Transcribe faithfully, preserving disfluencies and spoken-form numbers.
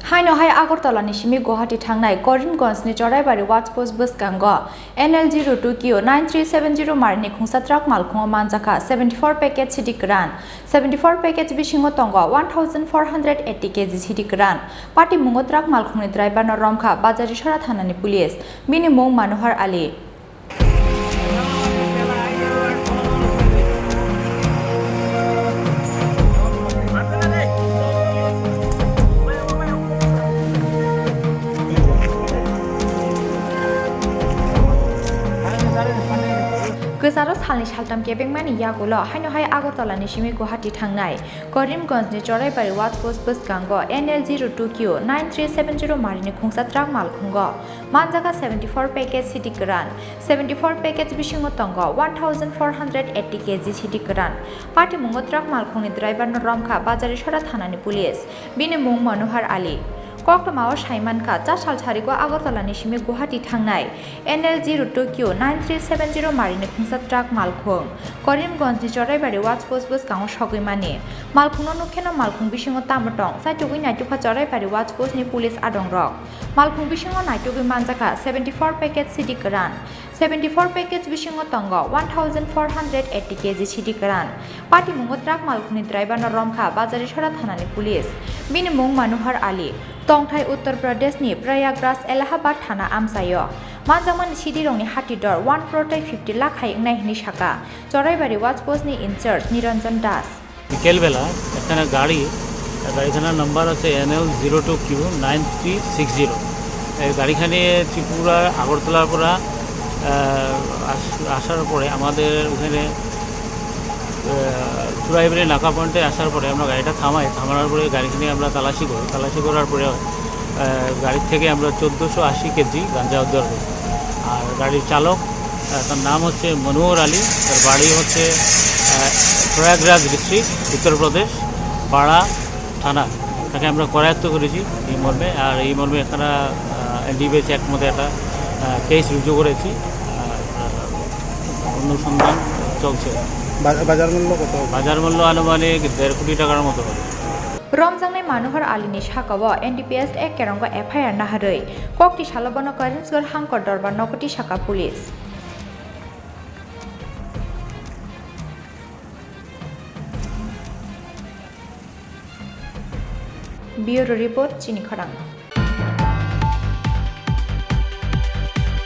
Haino hai Agartala ni simi Guwahati thangnai Karimganj ni Choraibari watch post bwskango N L zero two Q nine three seven zero mari ni khungsa truck malkhungo manjakha seventy four packet sidi kwran. Seventy four package bisingo tongo one thousand four hundred eighty K G sidi kwran. Patimungo truck malkhungni driver no romkha Bajarisora thana ni police. Bini mung Manohar Ali. Kwcharo salni saltham kebengmani yagulo haino hai Agartala ni simi Guwahati thangnai Karimganj ni Choraibari watch post bwskango N L zero two Q nine three seven zero mari ni khungsa truck malkhungo manjakha seventy four package sidi kwran. Seventy four package bisingo tongo one thousand four hundred eighty K G sidi kwran. Patimungo truck malkhungni driver no romkha Bajarisora thana ni police. Bini mung Manohar Ali. Koktwmao saimankha, cha sal sarigo Agartala ni simi Guwahati thangnai N L zero two Q nine three seven zero mari ni khungsa truck malkhung Karimganj ni Choraibari watch post bwskango sogwi mani. Malkhungno nukheno malkhung bisingo tamo tong, chaitugwi naitukha Choraibari watch post ni police adongrok. Malkhung bisingo naitugwi manjakha seventy four packet sidi kwran. Seventy four package bisingo tongo one thousand four hundred eighty K G sidi kwran. Patimungo truck malkhungni driver no romkha Bajarisora thana ni police. Bini mung Manohar Ali. Tongthai Uttar Pradesh ni Prayagraj Allahabad thana amchaio manjakmani sidirokni hati dor one crore tei fifty lakh hai wngnai hwnwi saka Choraibari watch post ni in charge Niranjan Das. বিকেলবেলা একটা গাড়ি, গাড়িখানার number হচ্ছে N L zero two Q nine three six zero. এই গাড়িখানে ত্রিপুরা আগরতলার পরা, আহ, আস-, আসার পরে আমাদের ওখানে, আহ, চুরাইবাড়ি নাকা পয়েন্টে আসার পরে আমরা গাড়িটা থামাই। থামানোর পরে গাড়িখানে আমরা তালাশি করি। তালাশি করার পরে, আহ, গাড়ি থেকে আমরা চোদ্দোশো আশি কেজি গাঞ্জা উদ্ধার করি। আর গাড়ির চালক, আহ, তার নাম হচ্ছে মনোহর আলী, তার বাড়ি হচ্ছে, আহ, প্রয়াগরাজ ডিস্ট্রিক্ট, উত্তর প্রদেশ, পাড়া থানা। তাকে আমরা করায়ত্ত করেছি এই মর্মে। আর এই মর্মে এখানে, আহ, N D P S act মতে একটা, আহ, কেস রুজু করেছি। আর, আহ, অনুসন্ধান চলছে। বা-, বাজার মূল্য কত? বাজার মূল্য আনুমানিক দেড় কোটি টাকার মতো হবে। Romjaknai Manohar Ali ni sakao N D P S Act kerongo F I R naharwi kokti salo bono Karimganj Hangkor Dorbar nogo tisaka police. Bureau report, Chini Khorang.